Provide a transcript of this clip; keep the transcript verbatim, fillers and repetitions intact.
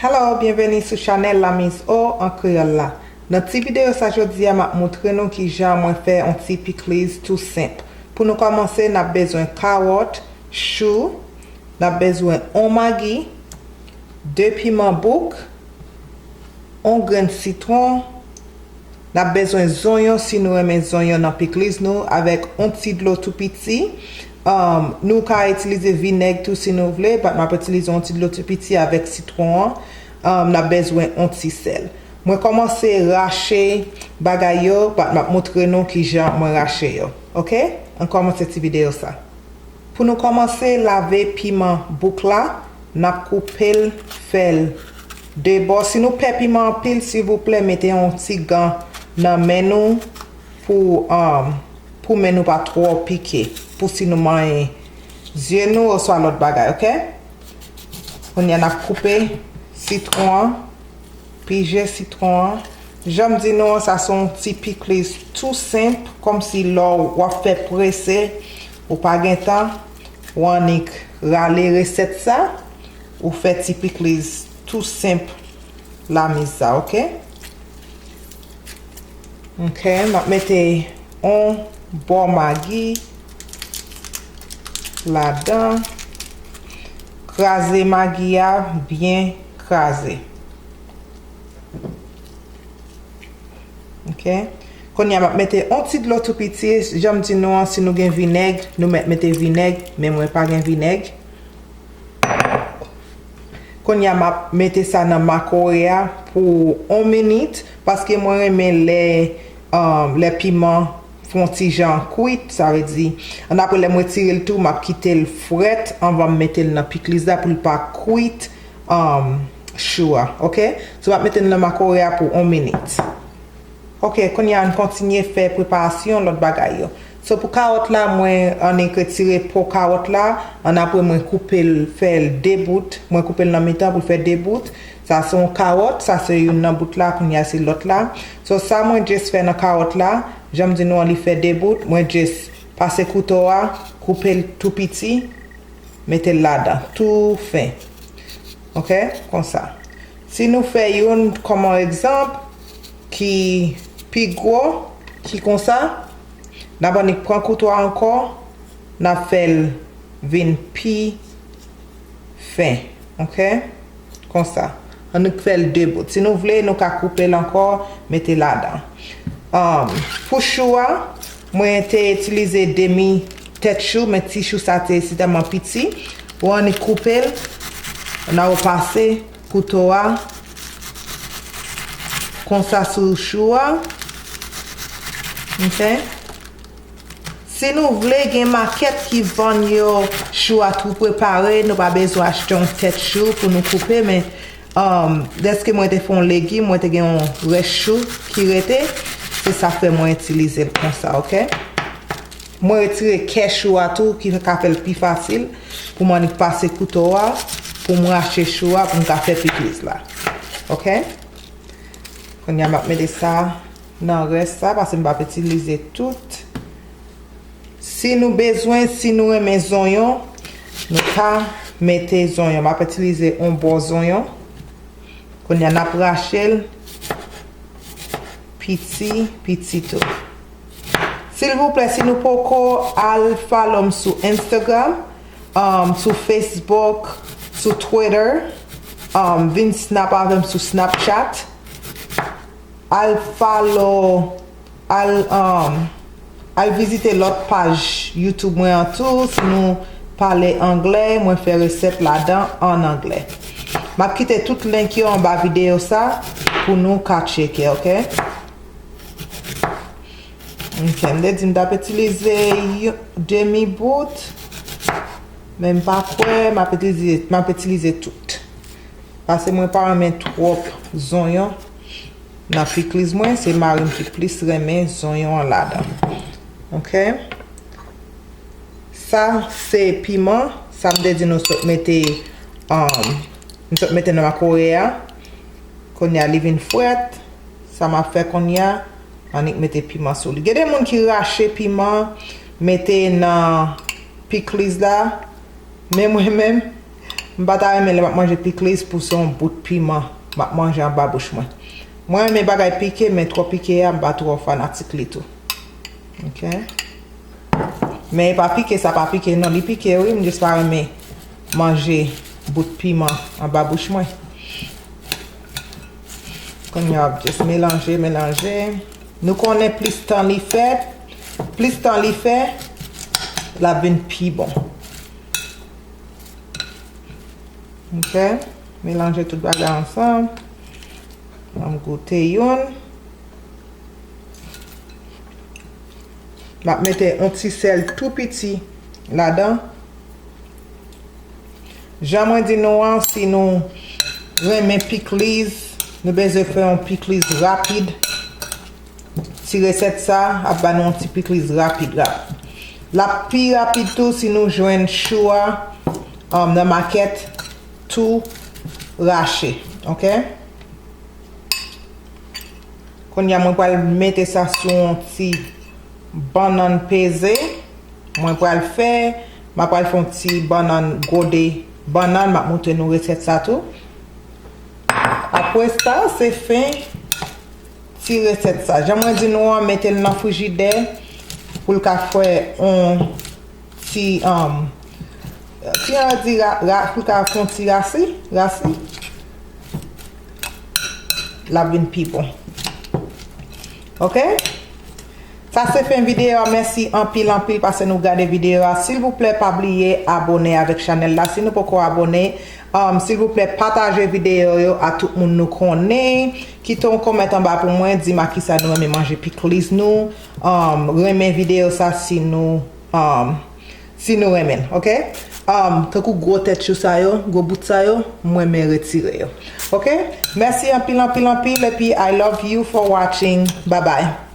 Hello, byenveni sou chanèl La Mise Au an kreyòl la. Nan ti videyo sa jodi a, m ap montre nou kijan mwen fè yon ti pikliz tou senp. Pou nou kòmanse, n ap bezwen kawòt, chou, n ap bezwen yon magi, de piman bouk, yon grenn sitwon, n ap bezwen zonyon si nou renmen zonyon nan pikliz nou, avèk yon ti dlo tou piti. Um, nou ka itilize vinèg tou si nou vle, but m ap itilize yon ti dlo tou piti avèk sitwon an. Um, n ap bezwen yon ti sèl. Mwen kòmanse rache bagay yo, but m ap montre nou kijan mwen rache yo. Oke? Ann kòmanse ti videyo sa. Pou nou kòmanse lave piman bouk la, n ap koupe l, fè l de bò. Si nou pè piman anpil, silvouplè, mete yon ti gan nan men nou pou, um, pou men nou pa twò pike, pou si nou manyen zye nou oswa lòt bagay, oke? Kounye a, n ap koupe sitwon an, pije sitwon an. Jan m di nou an, sa se yon ti pikliz tou senp, kòmsi lè w ap fè prese, ou pa gen tan, ou annik rale resèt sa, ou fè ti pikliz tou senp lamiz sa, oke? Oke, m ap mete yon bò magi ladan. Kraze magi a byen kraze. Oke. Kounye a, m ap mete yon ti dlo tou piti. Jan m di nou an, si nou gen vinèg, nou mèt mete vinèg, men mwen pa gen vinèg. Kounye a, m ap mete sa nan makore a pou yon minit, paske mwen renmen lè, um, lè piman fè yon ti jan kwit, sa vle di, annapre lè m retire l tou, m ap kite l frèt anvan m mete l nan pikliz la pou l pa kwit, um, chou a, oke? So, m ap mete l nan makore a pou yon minit. Oke, kounye a, ann kontinye fè preparasyon lòt bagay yo. So, pou kawòt la, mwen annik retire po kawòt la, annapre mwen koupe l, fè l de bout. Mwen koupe l nan mitan pou l fè de bout. Sa se yon kawòt, sa se youn nan bout la, kounye a se lòt la. So, sa mwen just fè nan kawòt la, jan m di nou an, li fè de bout, mwen just pase kouto a, koupe l tou piti, mete l ladan, tou fen. Oke, konsa. Si nou fè youn kòm yon egzanp ki pi gwo, ki konsa, n ap annik pran kouto a ankò, n ap fè l vin pi fen. Oke? Konsa. Annik fè l de bout. Si nou vle, nou ka koupe l ankò, mete ladan. Um, pou chou a, mwen te itilize demi tèt chou, men ti chou sa te sitèlman piti. Ou annik koupe l, n a pase kouto a konsa sou chou a. Oke? Si nou vle, gen makèt ki vann yo chou a tou prepare, nou pa bezwen achte yon tèt chou pou nou koupe, men, um, dèske mwen te fè yon legim, mwen te gen yon rès chou ki rete, se sa k fè mwen itilize l konsa, oke? Mwen retire kè chou a tou, ki ka fè l pi fasil pou mwen annik pase kouto a, pou m rache chou a, pou m ka fè pikliz la. Oke? Kounye a, m ap mete sa nan rès sa, paske m p ap itilize tout. Si nou bezwen, si nou renmen zonyon, nou ka mete zonyon. M ap itilize yon bò zonyon. Kounye a, n ap rache l piti, piti tou. Silvouplè, si nou poko al follow m sou Instagram, um, sou Facebook, sou Twitter, um, vin snap avè m sou Snapchat. Al follow, al, um, al vizite lòt paj YouTube mwen an tou, si nou pale anglè, mwen fè resèt ladan an anglè. M ap kite tout link yo anba videyo sa pou nou ka tcheke, oke? Oke, m te di m t ap itilize yon demi bout, men m pa kwè m ap itilize, m ap itilize tout. Paske mwen pa renmen twòp zonyon nan pikliz mwen, se mari m ki plis renmen zonyon an ladan. Oke? Sa se piman, sa m te di nou sot mete, um, m sot mete nan makore a. Kounye a li vin frèt, sa m ap fè kounye a, m annik mete piman sou li. Gen de moun ki rache piman, mete nan pikliz la, men mwen menm, M pa ta renmen lè m ap manje pikliz pou se yon bout piman m ap manje anba bouch mwen. Mwen renmen bagay pike, men twò pike a, m pa twò fanatik li tou. Ok? Men e pa pike, sa pa pike, non, li pike, wi, m jis pa renmen manje bout piman anba bouch mwen. Kounye a, w ap jis melanje, melanje. Nou konnen plis tan li fè, plis tan li fè, l ap vin pi bon. Ok? Melanje tout bagay ansanm. Ann goute youn. M ap mete yon ti sèl tou piti ladan. Jan mwen di nou an, si nou renmen pikliz, nou bezwen fè yon pikliz rapid. Ti resèt sa ap ba nou yon ti pikliz rapid, rapid. L ap pi rapid tou si nou jwenn chou a, um, nan makèt tou rache, ok? Kounye a, mwen pral mete sa sou yon ti bannann peze. Mwen pral fè, m ap pral fè yon ti bannann gode bannann, m ap montre nou resèt sa tou. Apre sa, se fen ti resèt sa. Jan mwen di nou an, mete l nan frijidè pou l ka fè yon ti, um, ti an di ra, ra, pou l ka fè yon ti rasi, rasi. L ap vin pi bon. Ok? Sa se fen videyo a. Mèsi anpil, anpil paske nou gade videyo a. Silvouplè, pa bliye abòne avèk chanèl la si nou poko abòne. Um, silvouplè, pataje videyo yo a tout moun nou konnen. Kite yon kòmantè anba pou mwen, di m a kisa nou renmen manje pikliz nou. Um, renmen videyo sa si nou, um, si nou renmen l, ok? Um, tankou gwo tèt chou sa yo, gwo bout sa yo, mwen renmen retire yo. Ok? Mèsi anpil, anpil, anpil, epi I love you for watching. Bye bye.